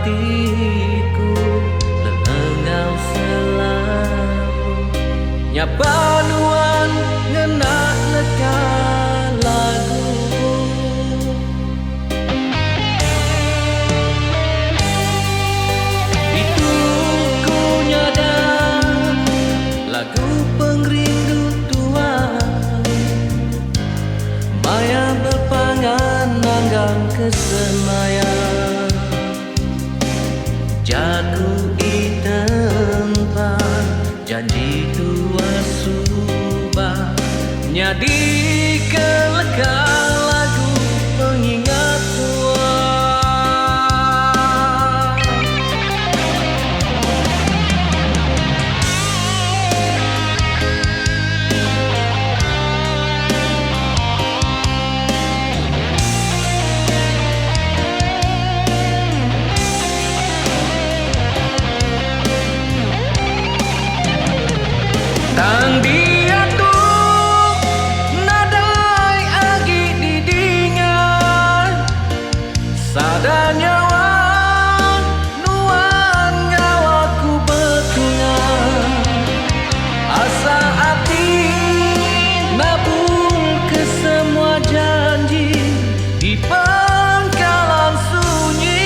atiku lelengau selalu nyapa nuan ngena leka lagu. Ditu ku nyada lagu pengerindu tua Maya bepangan nanggam ke semaya Jaku ditempa janji tua suba Nyadi ke leka lagu pengingat tua. Tang diatu nadai agi didinga sada nyawa nuan enggau aku betunga asa ati nabung ke semua janji di pangkalan sunyi.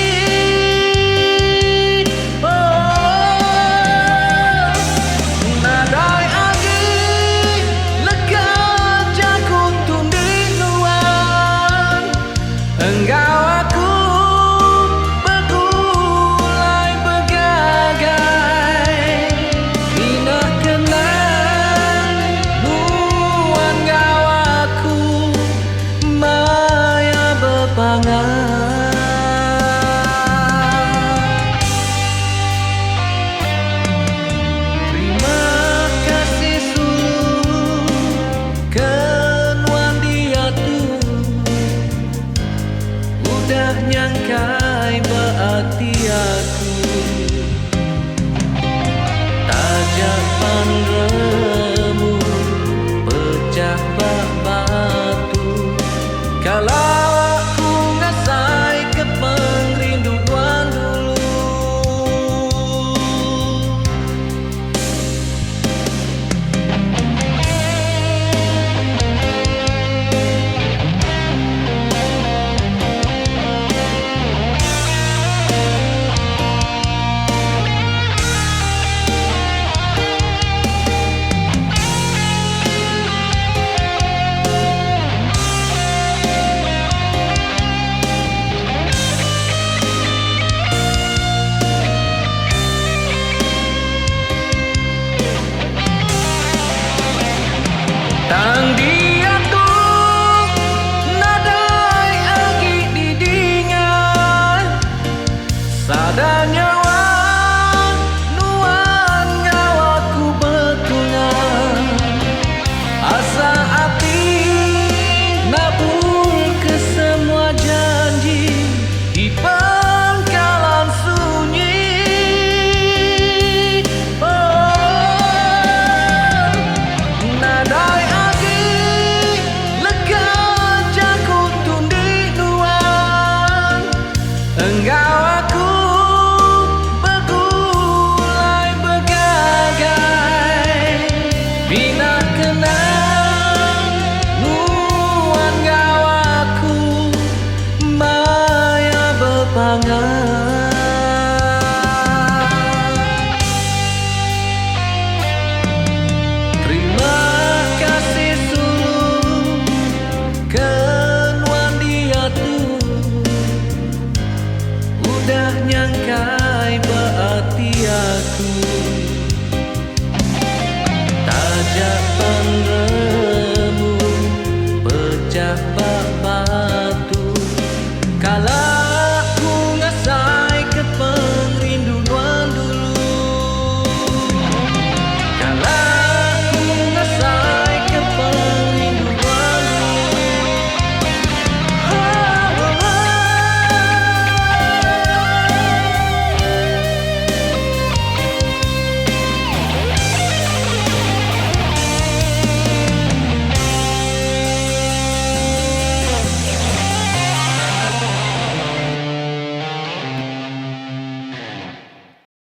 Oh, nadai agi leka jaku tundi nuan enggau aku begulai begagai mina kenang nuan enggau aku maya bepangan. Terima kasih sulu ke nuan diatu udah nyangkai ba ati aku. Taja pan.